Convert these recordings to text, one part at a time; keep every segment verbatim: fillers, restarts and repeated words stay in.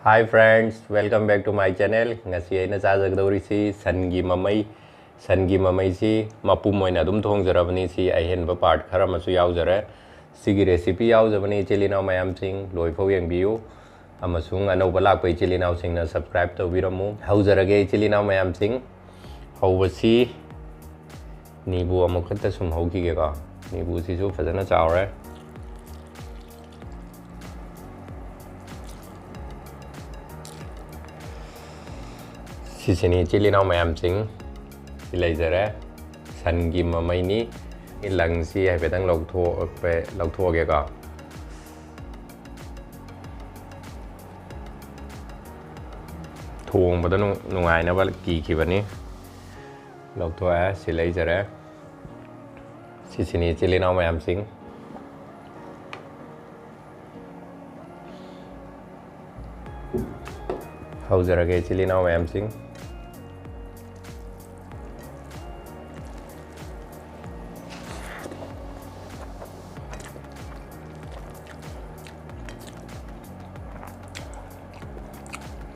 Hi friends, welcome back to my channel. ꯉꯁꯤ ꯑꯩꯅ ꯆꯥꯖꯒꯗꯧꯔꯤꯁꯤ ꯁꯟꯒꯤ ꯃꯃꯩ꯫ ꯁꯟꯒꯤ ꯃꯃꯩꯁꯤ ꯃꯄꯨꯝ ꯑꯣꯏꯅ ꯑꯗꯨꯝ ꯊꯣꯡꯖꯔꯕꯅꯤ꯫ ꯁꯤ ꯑꯍꯦꯟꯕ part ꯈꯔ ꯑꯃꯁꯨ ꯌꯥꯎꯖꯔꯦ꯫ ꯁꯤꯒꯤ recipe ꯌꯥꯎꯖꯕꯅꯤ, ꯏꯆꯤꯜ ꯏꯅꯥꯎ ꯃꯌꯥꯝꯁꯤꯡ ꯂꯣꯏꯐꯥꯎ ꯌꯦꯡꯕꯤꯌꯨ꯫ ꯑꯃꯁꯨꯡ ꯑꯅꯧꯕ ꯂꯥꯛꯄ ꯏꯆꯤꯜ ꯏꯅꯥꯎꯁꯤꯡꯅ subscribe ꯇꯧꯕꯤꯔꯝꯃꯨ꯫ ꯍꯧꯖꯔꯒꯦ ꯏꯆꯤꯜ ꯏꯅꯥꯎ ꯃꯌꯥꯝꯁꯤꯡ꯫ ꯍꯧꯕꯁꯤ ꯅꯤꯕꯨ ꯑꯃꯨꯛꯈꯛꯇ ꯁꯨꯝ ꯍꯧꯈꯤꯒꯦꯀꯣ꯫ ꯅꯤꯕꯨꯁꯤꯁꯨ ꯐꯖꯅ ꯆꯥꯎꯔꯦ꯫ ꯁꯤꯁꯤꯅꯤ ꯏꯆꯤꯜ ꯏꯅꯥꯎ ꯃꯌꯥꯝꯁꯤꯡ꯫ ꯁꯤ ꯂꯩꯖꯔꯦ꯫ ꯁꯟꯒꯤ ꯃꯃꯩꯅꯤ꯫ ꯂꯪꯁꯤ ꯍꯥꯏꯐꯦꯠꯇꯪ ꯂꯧꯊꯣꯛꯄ-, ꯂꯧꯊꯣꯛꯑꯒꯦꯀꯣ꯫ ꯊꯣꯡꯕꯗ ꯅꯨꯡ-, ꯅꯨꯡꯉꯥꯏꯅꯕ ꯀꯤꯈꯤꯕꯅꯤ꯫ ꯂꯧꯊꯣꯛꯑꯦ꯫ ꯁꯤ ꯂꯩꯖꯔꯦ꯫ ꯁꯤꯁꯤꯅꯤ ꯏꯆꯤꯜ ꯏꯅꯥꯎ ꯃꯌꯥꯝꯁꯤꯡ꯫ ꯍꯧꯖꯔꯒꯦ ꯏꯆꯤꯜ ꯏꯅꯥꯎ ꯃꯌꯥꯝꯁꯤꯡ꯫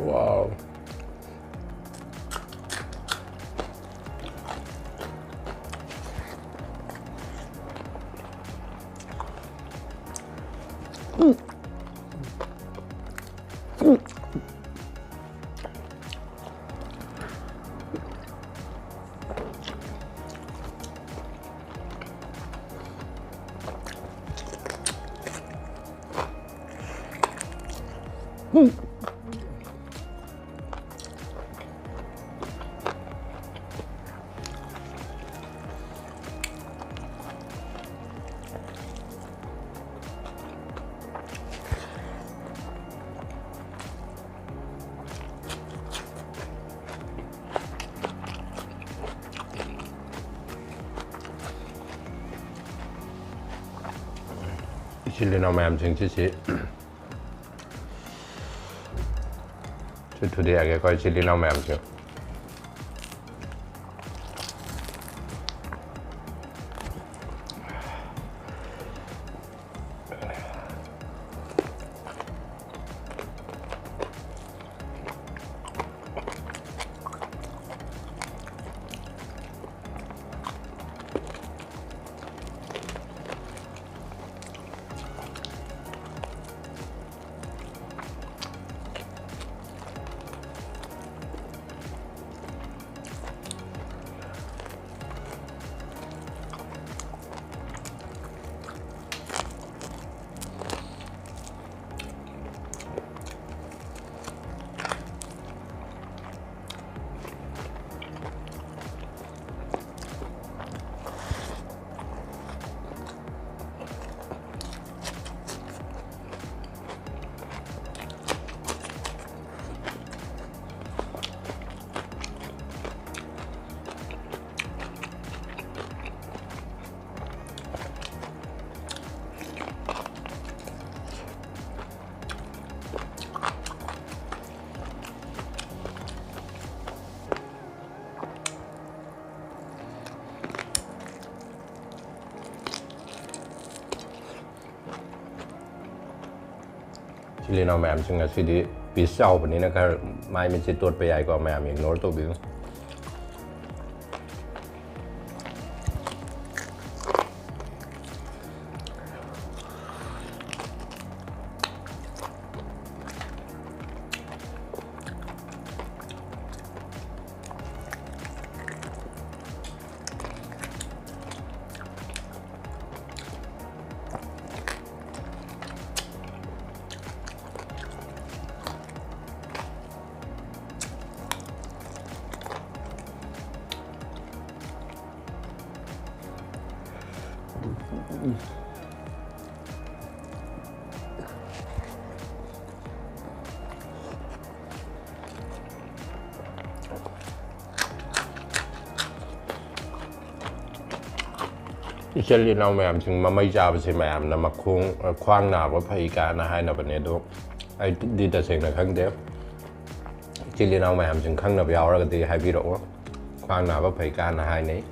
Wow. ꯏꯆꯤꯜ ꯏꯅꯥꯎ ꯃꯌꯥꯝꯁꯤꯡꯁꯤ ꯁꯤ, ꯁꯤ ꯊꯨꯗꯦꯛꯑꯒꯦꯀꯣ, ꯏꯆꯤꯜ ꯏꯅꯥꯎ ꯃꯌꯥꯝꯁꯦ꯫ ꯏꯆꯤꯜ ꯏꯅꯥꯎ ꯃꯌꯥꯝꯁꯤꯡ, ꯉꯁꯤꯗꯤ ꯄꯤꯁ ꯆꯥꯎꯕꯅꯤꯅ ꯈꯔ ꯃꯥꯏ ꯃꯤꯠꯁꯦ ꯇꯣꯠꯄ ꯌꯥꯏꯀꯣ, ꯃꯌꯥꯝ ꯏꯒꯅꯣꯔ ꯇꯧꯕꯤꯌꯨ꯫ ꯏꯆꯤꯜ ꯏꯅꯥꯎ ꯃꯌꯥꯝꯁꯤꯡ, ꯃꯃꯩ ꯆꯥꯕꯁꯦ ꯃꯌꯥꯝꯅ ꯃꯈꯣꯡ, ꯈ꯭ꯋꯥꯡ ꯅꯥꯕ ꯐꯩ ꯀꯥꯏꯅ ꯍꯥꯏꯅꯕꯅꯦ, ꯑꯗꯣ ꯑꯩꯗꯤ ꯇꯁꯦꯡꯅ ꯈꯪꯗꯦ꯫ ꯏꯆꯤꯜ ꯏꯅꯥꯎ ꯃꯌꯥꯝꯁꯤꯡ ꯈꯪꯅꯕ ꯌꯥꯎꯔꯒꯗꯤ ꯍꯥꯏꯕꯤꯔꯛꯑꯣ꯫ ꯈ꯭ꯋꯥꯡ ꯅꯥꯕ ꯐꯩ ꯀꯥꯏꯅ ꯍꯥꯏꯅꯩ꯫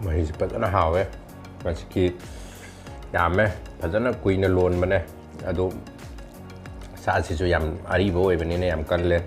ꯃꯍꯤꯁꯤ ꯐꯖꯅ ꯍꯥꯎꯋꯦ꯫ ꯃꯁꯤꯒꯤ ꯌꯥꯝꯃꯦ, ꯐꯖꯅ ꯀꯨꯏꯅ ꯂꯣꯟꯕꯅꯦ꯫ ꯑꯗꯣ ꯁꯥꯁꯤꯁꯨ ꯌꯥꯝ ꯑꯔꯤꯕ ꯑꯣꯏꯕꯅꯤꯅ ꯌꯥꯝ ꯀꯜꯂꯦ꯫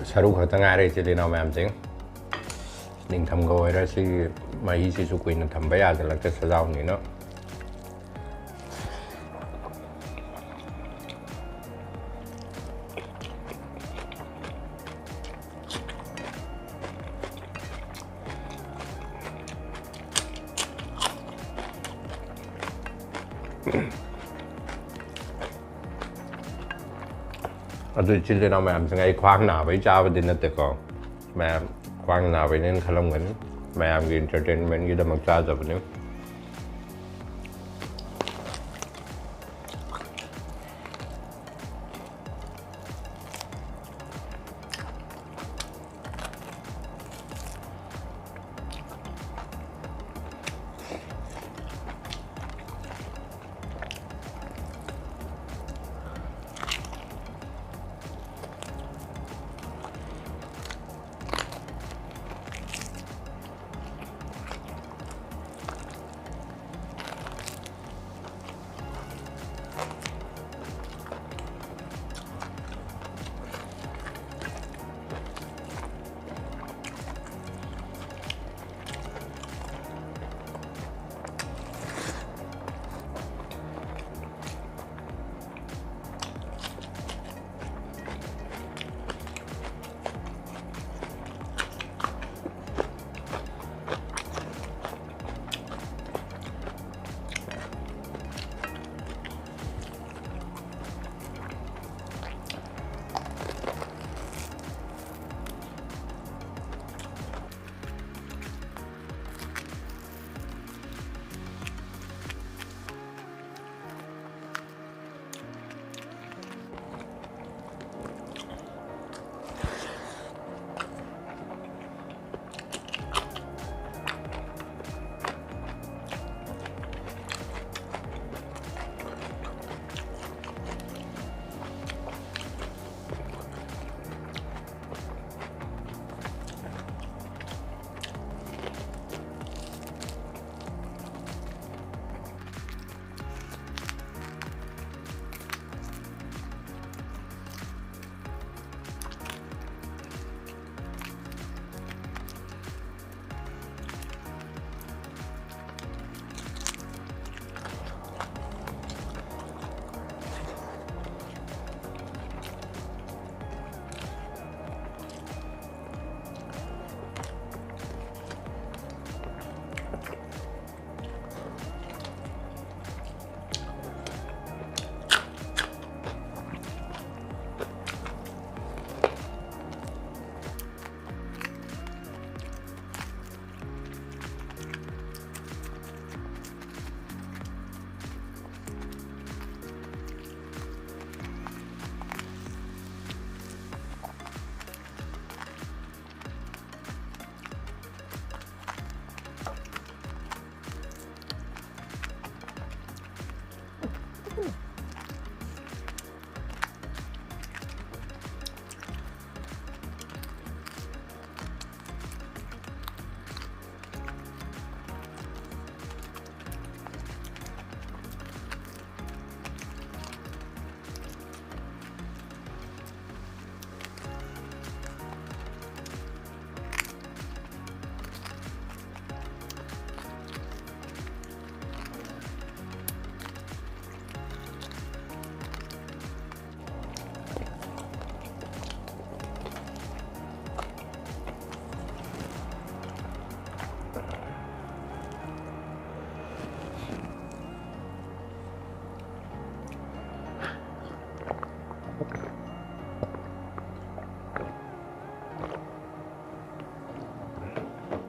ꯁꯔꯨ ꯈꯛꯇ ꯉꯥꯏꯔꯦ, ꯏꯆꯤꯜ ꯏꯅꯥꯎ ꯃꯌꯥꯝꯁꯤꯡ꯫ ꯅꯤꯡꯊꯝꯒ ꯑꯣꯏꯔꯦ, ꯁꯤꯒꯤ ꯃꯍꯤꯁꯤꯁꯨ ꯀꯨꯏꯅ ꯊꯝꯕ ꯌꯥꯁꯤꯜꯂꯛꯇ꯭ꯔꯦ ꯁꯖꯥꯎꯅꯤꯅ꯫ ꯑꯗꯨ ꯏꯆꯤꯜ ꯏꯅꯥꯎ ꯃꯌꯥꯝꯁꯤꯡ, ꯑꯩ ꯈ꯭ꯋꯥꯡ ꯅꯥꯕꯩ ꯆꯥꯕꯗꯤ ꯅꯠꯇꯦꯀꯣ, ꯃꯌꯥꯝ ꯈ꯭ꯋꯥꯡ ꯅꯥꯕꯩꯅꯦꯅ ꯈꯜꯂꯝꯒꯅꯤ, ꯃꯌꯥꯝꯒꯤ entertainmentꯒꯤꯗꯃꯛ ꯆꯥꯖꯕꯅꯤ꯫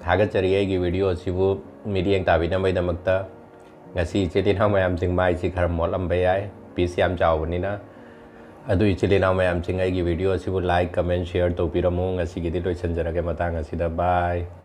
ꯊꯥꯒꯠꯆꯔꯤ ꯑꯩꯒꯤ video ꯑꯁꯤꯕꯨ ꯃꯤꯠꯌꯦꯡ ꯇꯥꯕꯤꯅꯕꯒꯤꯗꯃꯛꯇ꯫ ꯉꯁꯤ ꯏꯆꯤꯜ ꯏꯅꯥꯎ ꯃꯌꯥꯝꯁꯤꯡ ꯃꯥꯏꯁꯤ ꯈꯔ ꯃꯣꯠꯂꯝꯕ ꯌꯥꯏ, piece ꯌꯥꯝ ꯆꯥꯎꯕꯅꯤꯅ꯫ ꯑꯗꯨ ꯏꯆꯤꯜ ꯏꯅꯥꯎ ꯃꯌꯥꯝꯁꯤꯡ ꯑꯩꯒꯤ video ꯑꯁꯤꯕꯨ like, comment, share ꯇꯧꯕꯤꯔꯝꯃꯨ꯫ ꯉꯁꯤꯒꯤꯗꯤ ꯂꯣꯏꯁꯤꯟꯖꯔꯒꯦ ꯃꯇꯥꯡ ꯑꯁꯤꯗ꯫ Bye꯫